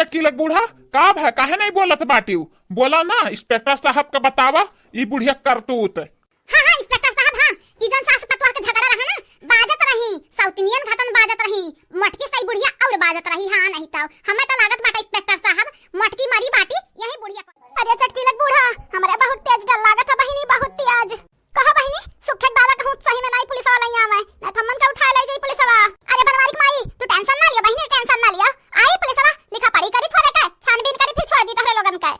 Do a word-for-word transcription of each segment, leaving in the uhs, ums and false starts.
कि लग बूढ़ा, का भा, काहे नहीं बोलत बाटिउ? बोला ना, इंस्पेक्टर साहब का बतावा ई बुढ़िया करतूत। हाँ, हाँ, इंस्पेक्टर साहब, हाँ, ई जौन सास पतोह के झगड़ा रहे ना, बाजत रही, सौतिनियन घटन बाजत रही, मोटकी सही बुढ़िया और बाजत रही। हाँ, नहीं तो हमें तो लागत बाटे इंस्पेक्टर साहब, मोटकी मरी बाटी यही बुढ़िया को। अरे चटकी लग बूढ़ा, हमरे बहुत तेज डर लागत है बहिनी, बहुत तेज। कहो बहिनी, सुखे दादा कहूँ सही में नहीं पुलिस वाला यहाँ आवे, नहीं तो हमन के उठा ले जाई पुलिस वाला। अरे बनवारी के माई, तू टेंशन ना लियो बहिनी, टेंशन ना लियो, आई पुलिस वाला, लिखा पढ़ी करी थोड़े के, छानबीन करी फिर छोड़ दी तोहरे लोगन के।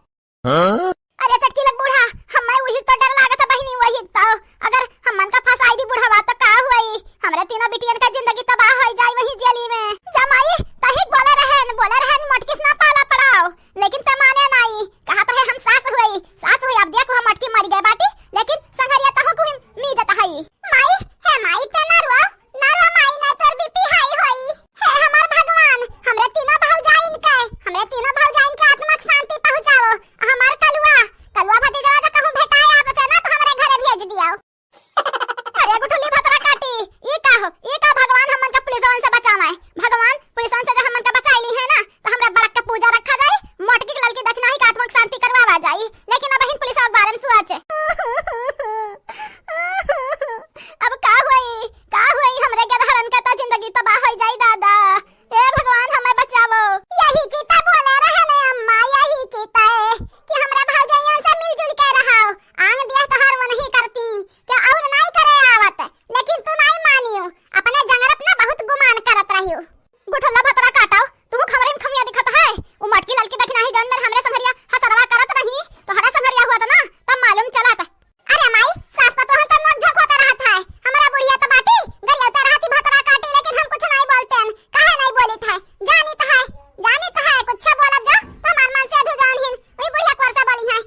हाँ? अरे चटकी लग बूढ़ा, हमें वही तो डर लागत है बहिनी, वही तो। अगर हमन का फंसाई दी बुढ़वा तो का हुई? हमरे तीनों बिटियन का जिंदगी तबाह हो जाई वही जेली में। जमाई, तही बोले रहन, बोले रहन मोटकिस ना पाला पड़ाओ, लेकिन ते माने नाई। कहा तो है हम सास हुई, सास हुई, अब देखो हम मोटकी मर गए बाटी, लेकिन संघरिया तहो को ही मीजत हई। माई, हे माई, ते ना रो, ना रो माई, नहीं तोर बीपी हाई होई। हे हमार भगवान, हमरे तीनों भौजाइन के, हमरे तीनों भौजाइन के आत्मा के शांति पहुँचाओ। हमार कलुआ, कलुआ भतीजवा जो कहूँ भेटाए आप से ना तो हमरे घरे भेज दियो। अरे गुठली भतरा काटी, ई का हो, ई का भगवान हमन का पुलिसवन से बचावे? भगवान पुलिसवन से जो हमन का बचाई ली है ना, तो हमरा बड़क के पूजा रखा जाई, मोटकी के ललकी दखिनाही का आत्मा के शांति करवावा जाई। लेकिन अब हिन पुलिस के बारे में सोचे। अब का हुई, का हुई, हमरे गदहरन के तो जिंदगी तबाह हो जाई दादा। हे भगवान, हमें बचावो। यही की तो बोले रहे ने अम्मा, यही की तो है कि हमरा भौजैया से मिलजुल के रहो। आन दिया तोहार वो नहीं करती, क्या और नहीं करे आवत, लेकिन तू नहीं मानियो, अपने जंगरत ना बहुत गुमान करत रहियो। गुठला भतरा काटो, तू खबरिन खमिया दिखत है। वो मटकी ललकी दखिनाही जौन में हमरे संघरिया हसरवा करत रही, तोहरा संघरिया हुआ तो ना, तब मालूम चलत। अरे माई, सास पतोहन का नोक झोंक होता रहत है। हमारा बुढ़िया तो बाटी, गरियौता रहती भतरा काटी, लेकिन हम कुछ नहीं बोलते हैं। काहे नहीं बोलित है? जानित है, जानित है, कुछ बोलत जा, तो हमार मन से अधू जान हिन। वही बुढ़िया कोर से बोली है।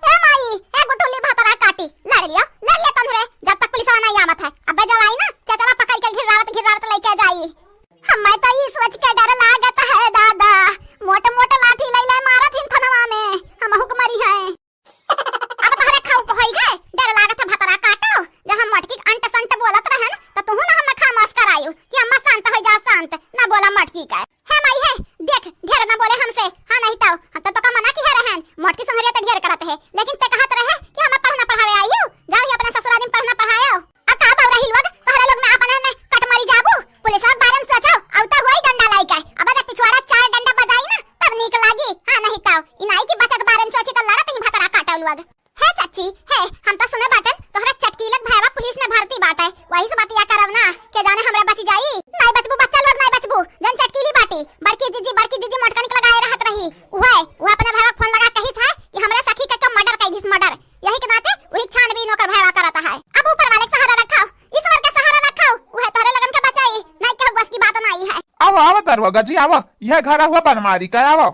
ए माई, ए गुठुली भतरा काटी, लड़ लियो, लड़ लियो तन्हरे, जब तक पुलिसवा नहीं आवत है। अबे जब आई ना, चचवा पकड़ के घिर्रावत, घिर्रावत लेके जाई। हमें तो ई सोच के डर लागत है दादा, मोट मोट लाठी ले ले मारत हिन थनवा में, हम हुक मरी हैं। अब तोहरे खाऊ होई गए, डर लागत है भतरा काटो। जब हम मटकी के अंट संट बोलत रहन, तो तुहू ना हमें खामोश करायु कि अम्मा शांत हो जा, शांत ना बोला मटकी का। हे माई हे, देख, ढेर ना बोले हमसे, हाँ नहीं तो हम तो तोका मना किहे रहन, मटकी संघरिया तो ढेर करत है, लेकिन ते कहत रहे कि हमें पढ़ना पढ़ावे आई हूँ, जाओ ही अपने ससुराल में पढ़ना पढ़ायो। अब का बउरा हिलवत, तोहरे लोग में आपने में कट मरी जाबू, पुलिस के बारे में सोचो, अब तो होई डंडा लाई के, अब जब पिछवाड़ा चार डंडा बजाई ना, तब नीक लागी। हाँ, नहीं तो ई नाई की बचत बारे में सोची तो लड़त ही भतरा काटल वग। हे चाची, हे, हम तो सुने बाटन, तोहरा चटकीलक भैया पुलिस में भर्ती बाटे, वही से बतिया करब ना, के जाने हमरा बची जाई। नहीं बचबू बच्चा लोग, नहीं बचबू, जन चटकीली बाटी, बड़की जीजी, बड़की जीजी मोटकन के लगाए रहत रही, उहे, उहे अपने भैया फोन लगा कही था कि हमरे सखी के, के मर्डर कर दिस, मर्डर। यही के नाते वही छानबीन ओकर भैया करत है। अब ऊपर वाले के सहारा रखा, ईश्वर के सहारा रखा, उहे तोहरे लोगन के बचाई, नहीं केहू बस की बात नहीं है। आवा, आवा दरोगा जी, आवा, यह घर हुआ बनमारी का, आवा।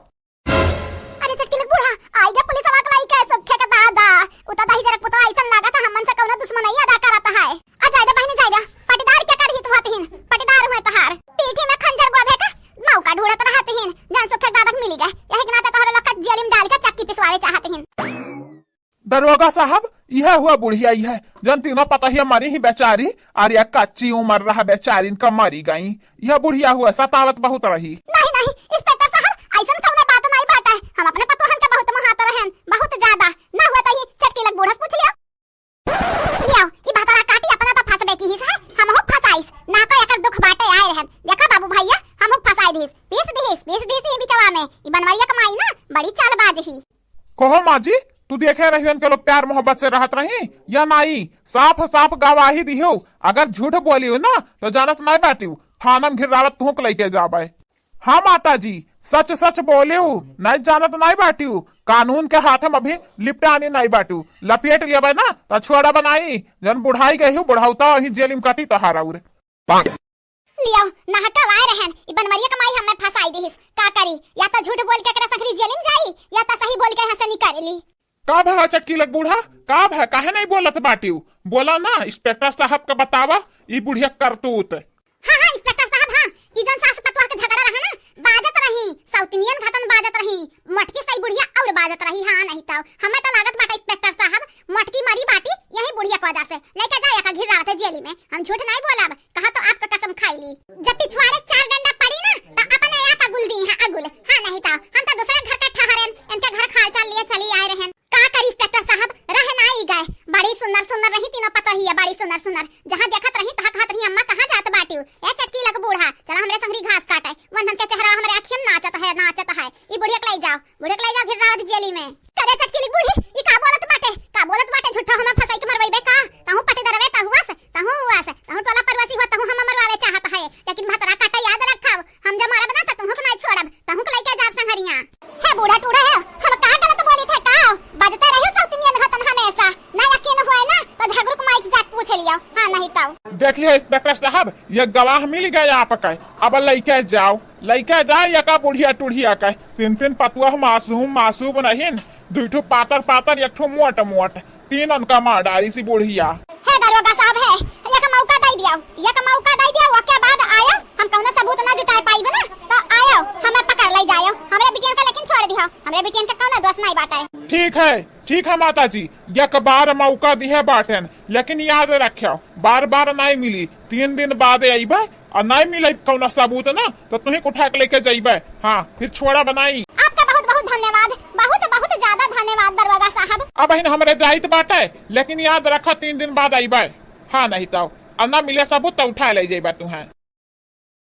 अरे चटकीलक बूढ़ा, आई गे पुलिस वाला लाई के सुखे के दादा। उता दही जरक पुतवा ऐसन लागत है, हमन से कौनो दुश्मन नहीं अदा करत है। आ जाए दे बहिनी, जाए दे। पटीदार के करही तू हतहीन, पटीदार हुए तोहार। पीठी में खंजर गोभे का मौका ढूंढत रहत हीन, जन सुखे के दादा के मिली गए। यही के नाते तोहरे लोग का जेल में डाल के चक्की पिसवावे चाहत हीन। दरोगा साहब, यह हुआ बुढ़िया, यह जन तीनों पतहिया मरी ही बेचारी, और यह कच्ची उम्र रहा बेचारी, इनका मरी गई। यह बुढ़िया हुआ सतावत बहुत रही। नहीं, नहीं, इंस्पेक्टर साहब, ऐसन कौनो बात नहीं बाटे। हम अपने पतोहन के बहुत महातर रहन, बहुत ज्यादा। ना हुआ तो ही चटकीलक बूढ़ा से पूछ लियो। लियो, ई भतरा काटी अपना तो फंसबे की हिस है, हमहू फंसाइस। ना तो एकर दुख बाटे आए रहन। देखा बाबू भैया, हमहू फंसाई दिस, पीस दिस, पीस दिस ही बिचवा में। ई बनवरिया कमाई ना, बड़ी चालबाज ही। कहो माँ जी, तू देखे रहियन के लोग प्यार मोहब्बत से रहत रही या नाई? साफ साफ गवाही दिहो, अगर झूठ बोलियो ना तो जानत नाई बाटियो, थाना में घिरावत तुहक लेके जाबे। हाँ माता जी, सच सच बोलियो, नाई जानत नाई बाटियो, कानून के हाथ में अभी लिपटानी नाई बाटियो, लपेट लियाबे ना तो छोड़ा बनाई, जन बुढ़ाई गई हो, बुढ़ौता वही जेल में कटी तोहार और। लियो, नहकवाए रहन, ई बनवरिया कमाई हमें फंसाई दिहिस। का करी, या तो झूठ बोल के एकरा सखरी जेल में जाई, या तो सही बोल के यहाँ से निकाल ली। का भा चटकीलक बूढ़ा, का भा, काहे नहीं बोलत बाटियो? बोला ना, इंस्पेक्टर साहब का बतावा, ई बुढ़िया करतूत। हाँ, हाँ, इंस्पेक्टर साहब, हाँ, ई जौन सास पतोह के झगड़ा रहा ना, बाजत रही, सौतिनियन घटन बाजत रही, मटकी सही बुढ़िया और बाजत रही। हाँ, नहीं तो हमें तो लागत बाटे इंस्पेक्टर साहब, मटकी मरी बाटी यही बुढ़िया की वजह से। लेके जाए का घिरावत है जेली में, हम झूठ नहीं बोलब। कहा तो आपका कसम खाई ली। जब पिछवाड़े चार डंडा पड़ी ना, तो अपने आप अगुल दी है, अगुल। हाँ, नहीं तो। नाचत है। ई बुढ़िया के लई जाओ, बुढ़िया के लई जाओ, घिर्रावत जेली में। करे चटकीली बूढ़ी, ई का बोलत बाटे? का बोलत बाटे? झूठा हमें फंसाई के मरवइबे का? तहूँ पटीदारवे, तहूँ आस, तहूँ उ आस, तहूँ टोला पड़ोसी हुआ, तहूँ हमें मरवावे चाहत है। लेकिन भतरा काटा याद रखब, हम जब मरब ना त तहूँ के नाहीं छोड़ब, तहूँ के लइके जाब संघरिया। हे बूढ़ा टूढ़ा हे, हम का गलत बोली थे का? बजते रहियो सब तीन जन हतन हमेसा, ना यकीन हुए ना तो झगड़ू के माई से जाके पूछ लियो। हाँ, नहीं तो। देख लियो इंस्पेक्टर साहब, ये गवाह मिल गए आपके, अब लइके जाओ, लइके जाओ यका बुढ़िया टुढ़िया के। तीन तीन पतुआ मासूम मासूम नहीं, दुई ठो पातर पातर, एक ठो मोट मोट, तीन उनका मार डारी सी बुढ़िया। हे दरोगा साहब, हे, एक मौका दे दियो, एक मौका दे दियो, ओके बाद आयो, हम कौनो सबूत ना जुटाए पाइब ना, तो आयो, हमें पकड़ ले जायो, हमरे बिटियन का लेकिन छोड़ दियो, हमरे बिटियन का कौनो दोष नहीं बाटे। ठीक है, ठीक है माता जी, एक बार मौका दिहे बाटेन, लेकिन याद रखियो, बार बार नहीं मिली, तीन दिन बाद अइबे, और नहीं मिले कौनो सबूत ना, तो तुही के उठा के लेके जइबे। हाँ, फिर छोड़ा बनाई। आपका बहुत बहुत धन्यवाद, बहुत बहुत ज्यादा धन्यवाद दरोगा साहब। अब हिन हमरे जाइत बाटे, लेकिन याद रखा तीन दिन बाद अइबे। हाँ, नहीं तो, और ना मिले सबूत तो उठा ले जइबे तुहे।